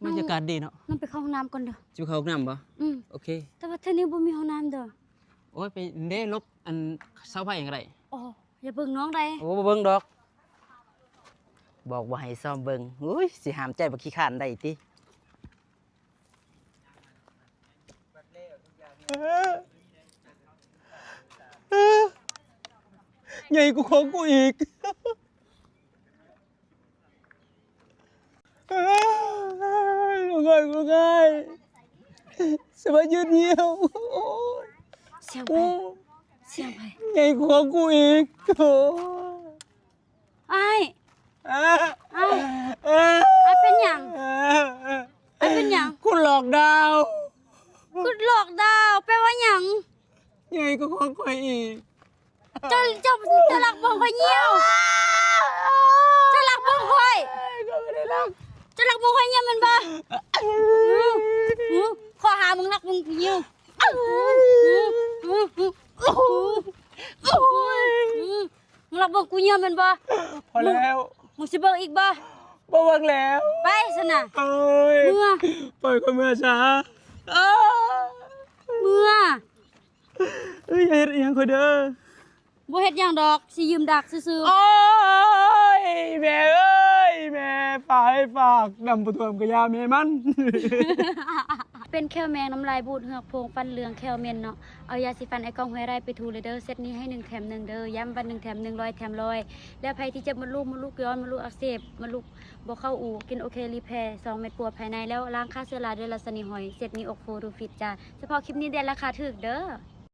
ບັນຍາກາດດີເນາະ. ນ້ອງໄປເຂົ້າຫ້ອງນ້ຳກ່ອນເດີ້. ຊິໄປເຂົ້າຫ້ອງນ້ຳບໍ່? ອືມ ໂອເຄ. ແຕ່ວ່າເທື່ອນີ້ບໍ່ມີຫ້ອງນ້ຳເດີ້. ໂອ້ຍ ໄປເດ້ ຫຼົບອັນເສົາໄຟຫຍັງກໍໄດ້. ອໍ ຢ່າເບິ່ງນ້ອງໃດ. ໂອ້ ບໍ່ເບິ່ງດອກ. ບອກບໍ່ໃຫ້ຊອມເບິ່ງ. ໂອ້ຍ ຊິຫ້າມໃຈບັກຂີ້ຄ້ານໄດ້ຕິ. ໃຫຍ່ກວ່າຂອງກູອີກ. ລູກເອີຍ ລູກເອີຍ ສະບາຍຢືດຫ່ຽວ. ໂອ້ຍ ສຽງໃຜ? ໂອ້ຍ ສຽງໃຜ? ໃຫຍ່ກວ່າຂອງກູອີກ. ໂອ້ຍ ອ້າຍ ອ້າຍ ອ້າຍ ອ້າຍ ເປັນຫຍັງ? ອ້າຍ ເປັນຫຍັງ? ຄຸດຫຼອກດາວ. ຄຸດຫຼອກດາວ ແປວ່າຫຍັງ? ໃຫຍ່ກວ່າຂອງຂ້ອຍອີກ. ເຈົ້າ ເຈົ້າ ເຈົ້າລັກເບິ່ງຂ້ອຍຍ່ຽວ. ເຈົ້າລັກເບິ່ງຂ້ອຍ. ຂ້ອຍບໍ່ໄດ້ລັກ. ເຈົ້າລັກເບິ່ງຂ້ອຍຍ່ຽວແມ່ນບໍ່? ຂໍຫາມຶງລັກເບິ່ງກູຍ່ຽວ. ມຶງລັກເບິ່ງກູຍ່ຽວແມ່ນບໍ່? ພໍແລ້ວ. ມຶງຊິເບິ່ງອີກບໍ່? ບໍ່ເບິ່ງແລ້ວ. ໄປຊັ້ນນະ. ໂອ້ຍ ເມືອ. ປ່ອຍຂ້ອຍເມືອຊະ. ເມືອ. ເອີຍ ຢ່າເຮັດອີ່ຫຍັງຂ້ອຍເດີ. ບໍ່ເຮັດຫຍັງດອກ ຊິຢືມດັກຊື່ໆ. ໂອ້ຍ ແມ່ເອີຍ ແມ່ ຝາກ ຝາກ ນ້ຳບໍ່ຖ້ວມກະຢ່າແມ່ມັນ. ເປັນແຂ້ວແມງ ນ້ຳລາຍບູດ ເຫືອກໂພງ ຟັນເຫຼືອງ ແຂ້ວເໝັນເນາະ. ເອົາຢາສີຟັນອ້າຍກ້ອງ ຫ້ວຍໄຮ່ ໄປຖູເລີຍເດີ. ເຊັດນີ້ໃຫ້ໜຶ່ງແຖມໜຶ່ງເດີ. ຢ້ຳວ່າໜຶ່ງແຖມໜຶ່ງ ຮ້ອຍແຖມຮ້ອຍ. ແລ້ວໃຜທີ່ເຈັບມົດລູກ ມົດລູກຍ້ອນ ມົດລູກອັກເສບ ມົດລູກບໍ່ເຂົ້າອູ ກິນໂອເຄຣີແພ ສອງເມັດປົວພາຍໃນ ແລ້ວລ້າງຂ້າເຊື້ອລາດ້ວຍລັດສະນີຫອຍ. ເຊັດນີ້ອອກໂຟ ທູຟິດຈ້າ. ສະເພາະຄລິບນີ້ໄດ້ລາຄາຖືກເດີ.